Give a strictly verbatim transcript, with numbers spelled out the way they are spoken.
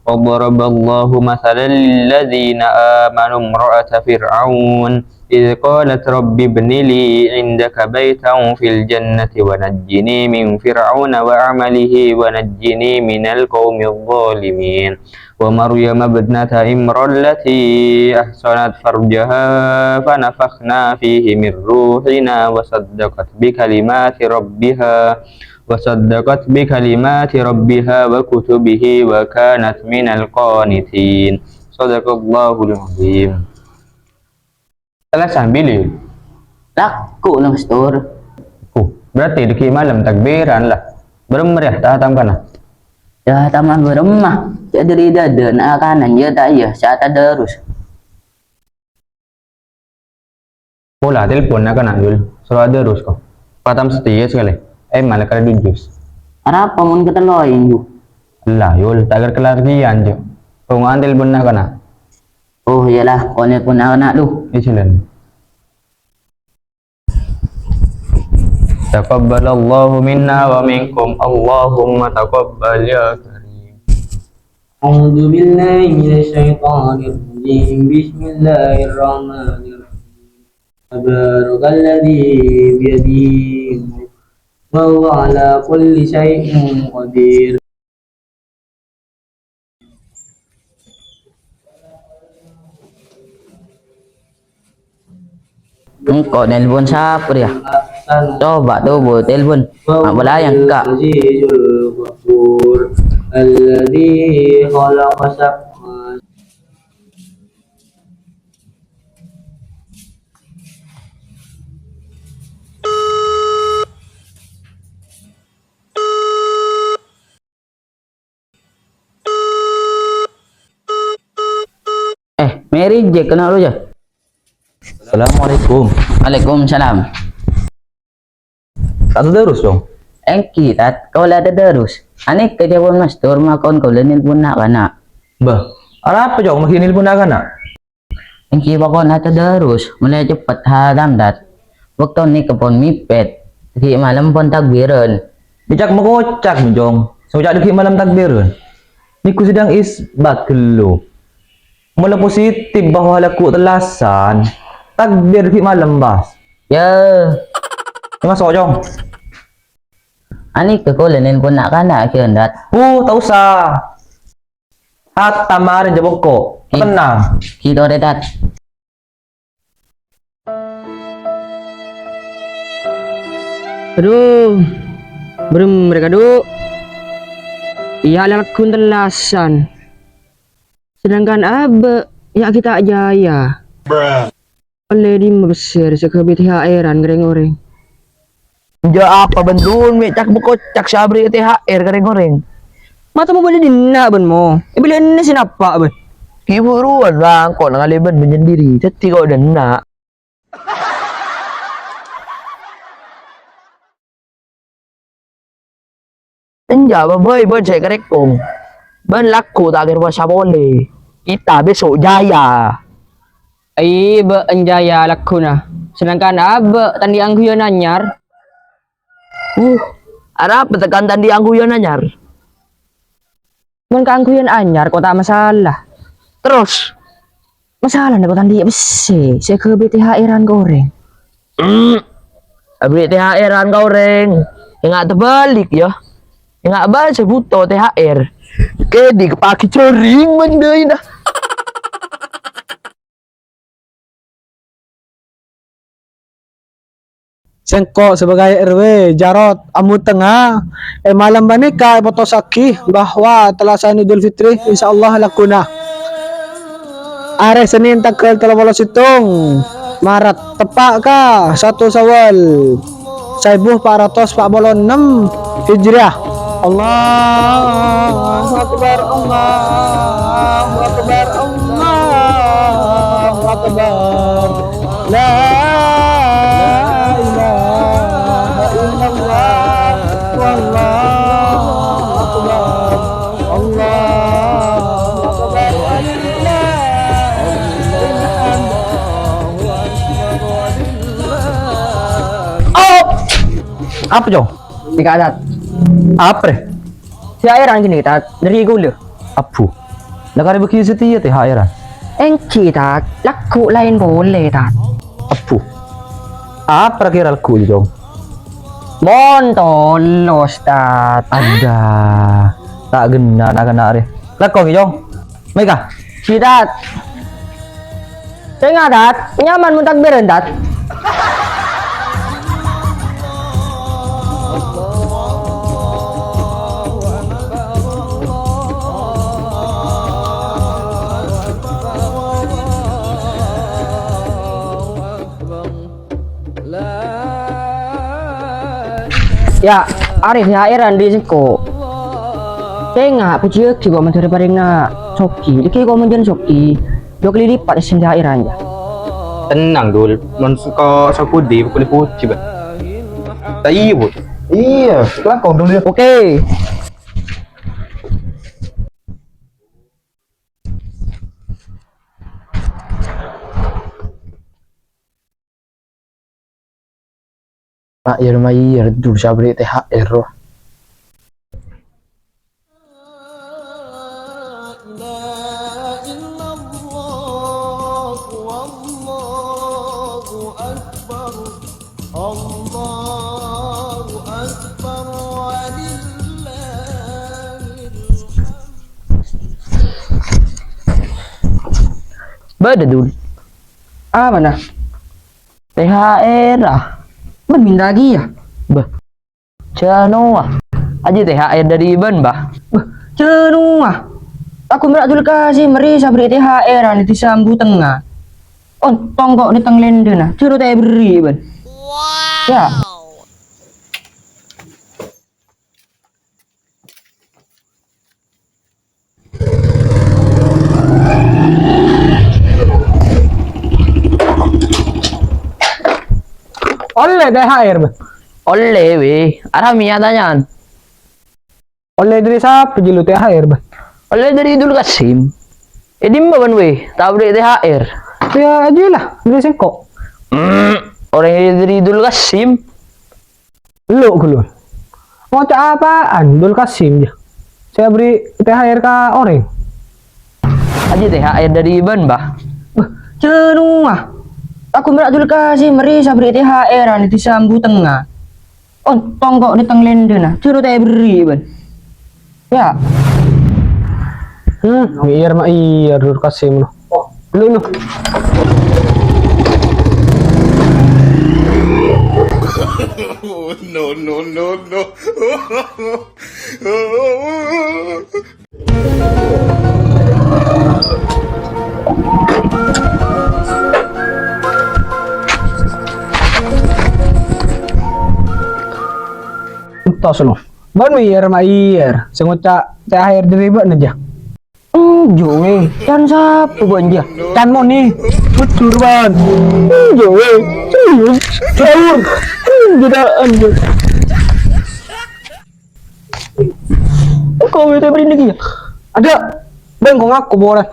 وضرب الله مثلا للذين آمنوا امرأة فرعون إذ قالت رب ابن لي عندك بيتا في الجنة ونجني من فرعون وعمله ونجني من القوم الظالمين. ومريم ابنة عمران التي أحصنت فرجها فنفخنا فيه من روحنا وصدقت بكلمات ربها وصدقت بكلمات ربها وكتبه وكانت من القانتين. صدق الله العظيم. Tellasan bilâ? Lagghu', Mastor. Oh, berarti dhâggi' malem takbiran la. Bârâmma rèya ta' hatam kana? Yâ, hatam bârâmma. Jhâ' dhâri dâdâ na' akanan, yâ ta' iyâ, sè atadarus. Pola telpon na' kana, Yul. Soro adarus, ko. Hatam satèya sakalè. Eh, malah kala du jus. Arapa mon katello, Yul? Ella, Yul, ta' kèra-kèra sakalèyan, Cuk. Ronga'an telpon na' kana. Oh, iyâlah, ko nelpon na' kana, du. Iyâ, jhâlân. Taqabbalallahu minna wa minkum. Allahumma taqabbal ya karim. أعوذ بالله من الشيطان الرجيم. بسم الله الرحمن الرحيم. تبارك الذي بيده الملك وهو على كل شيء قدير. Engko' nelpon sapa rèya? Coba tuh, Bu, telpon. Apa la yang, Kak? Eh, Mary Jack, kena lu, ya? Assalamualaikum. Waalaikumsalam. Ta' tadarus, Cong? Èngghi, Tat, kaulâ tadarus. Anèka jhâwân Mastor makon kaulâ nelpon na'-kana'. Bâh, arapa, Cong, maghi nelpon na'-kana'? Èngghi, pokona tadarus, molaè ceppet hatam, Tat. Bâkto nèka pon mèpèt, dhâggi' malem pon takbiran. Cak makocak, Cong. Sè ngoca' dhâggi' malem takbiran. Nèko sidang isbat ghâllu. Mon la positif bahwa lagghu' tellasan, takbir dhâggi' malem, pas. Yâ. Maso', Cong. Anèka kaulâ nelpon na'-kana' ghi, Tat. Uh, ta' osa. Hatam marèna jhâ' bengko. Tenang. Ghi torè, Tat. Adu, bârâmma rèya, Du? Iyâ, la lagghu' tellasan. Sedangkan abâ', yâ, ghi' ta' jâyâ. Ollè dimma pèssè sè ghâbây T H R-an ka rèng-orèng? Jhâ' apa bân du'un mè' cak-makocak sè abârri' T H R ka rèng-orèng? Mata mo bâli dinna' bân mo? È bâli enna' sè napa' bân? Ghi' buruwân bâ' engko' nangalebbhân bân nyendiri, dhâddhi ko' dânna'. Enjâ' bâbâi bân sè èkarèkong. Bân lagghu' ta' kèra pasa polè. Kita besok jaya. Ai, bâ' enjâ' ya lagghuna. Sedangkan abâ' ta' andi' angguyan anyar. Uh, arapa tekkan ta' andi' angguyan anyar? Mon kaangguyan anyar ko' ta' masalah. Terros? Masalana ko' ta' andi' pèssè sè èghâbây T H R-an ka orèng. Hmm. Abârri' T H R-an ka orèng. Enga' tabâlik, yâ. Enga' bâ'na sè bhuto T H R. Kèdhi' èpaghi jhâring mandhâina. Sèngko' sebagai R W, Jarot, amutengnga, è malem panèka èpotossaghi bahwa tellasan Idul Fitri insyaallah lagghuna arè Sennèn tangghâl tello polo sèttong Maret, teppa' ka satu Syawal, saèbu pa' ratos pa' polo ennem Hijriah. Allahu Akbar, Allahu Akbar, Allahu Akbar. La ilaha illallah, wallahu akbar, Allahu akbar. Oh! Apa, Cong? Tika, Tat. Apa, rè? Sè aèran ghi, Tat, dâri kaulâ. Abbhu. La karè bâgi satèya T H R-an? Èngghi, Tat. Lagghu' laèn polè, Tat. Ebbhu. Apa ra kèra lagghu' jâ, Cong? Mon tolos, Tat. Adâ. Ta' ghenna' na'-kana' rè. Lagghu' ghi, Cong. Mèka. Sè, Tat. Sènga', Tat. Nyaman mon takbiran, Tat. Yâ, arè T H R-an dâri sèngko'. Sènga' pojiyâghi kok mandhâr parèngna soghi. Dhâggi' kok mandhâr soghi. Dua kali lipat sènga' T H R-an, yâ. Tenang, Dul. Mon sèngko' sapuddhi, pokokna pojhi, Bân. Ta' iyâ, Bu? Iyâ, lakon, Dul, yâ. Oke. Mayyèr-mayyèr, Dul, sè abâri' T H R, rowa. Bâdâ, Dul. Apana? T H R, ah. Bân minta kèya. Bâh. Jhâ' nowa. Ajiyâ T H R dâri bân, Bah. Bâh, jhâ' nowa. Tako' mèra' Dul Kasim, marè sè abâri' T H R-an è dhisa Embu Tengnga. Ontong kok dâteng lèndâna, jhâ' ro ta' èberri' bân. Yâ. Ollè T H R, Bân? Ollè, wè. Arapa mè' tanya'an? Ollè dâri sapa jiyâ lo T H R, Bân? Ollè dâri Dul Kasim. È dimma bân, wè? Ta' abâri' T H R. Yâ, ajiyâ la, dâri sèngko'. Hmm, orèng dâri Dul Kasim. Lo, ghâllu. Ngoca' apaan, Dul Kasim, yâ? Sè abâri' T H R ka orèng? Ajiyâ T H R dâri bân, Bah. Bâh, jhâ' nowa. Tako' mèra' Dul Kasim, marè sè abâri' T H R-an è dhisa Embu Tengnga. Ontong kok dâteng lèndâna, jhâ' ro ta' èberri' bân. Yâ. Hmm, mayyèr-mayyèr Dul Kasim, no. Lu, lu. No, no, no, no. Entos, no. Bân mayyèr-mayyèr, sè ngoca' T H R dâri bâ'na, jâ. Enjâ', wè. Can sapa, bân, jâ? Can monè. Bujur, bân. Enjâ', wè. Bujur. Enjâ', ta' enjâ'. Engko' wè ta' bâri' nèka, yâ? Adâ'. Bân, ko ngako polè.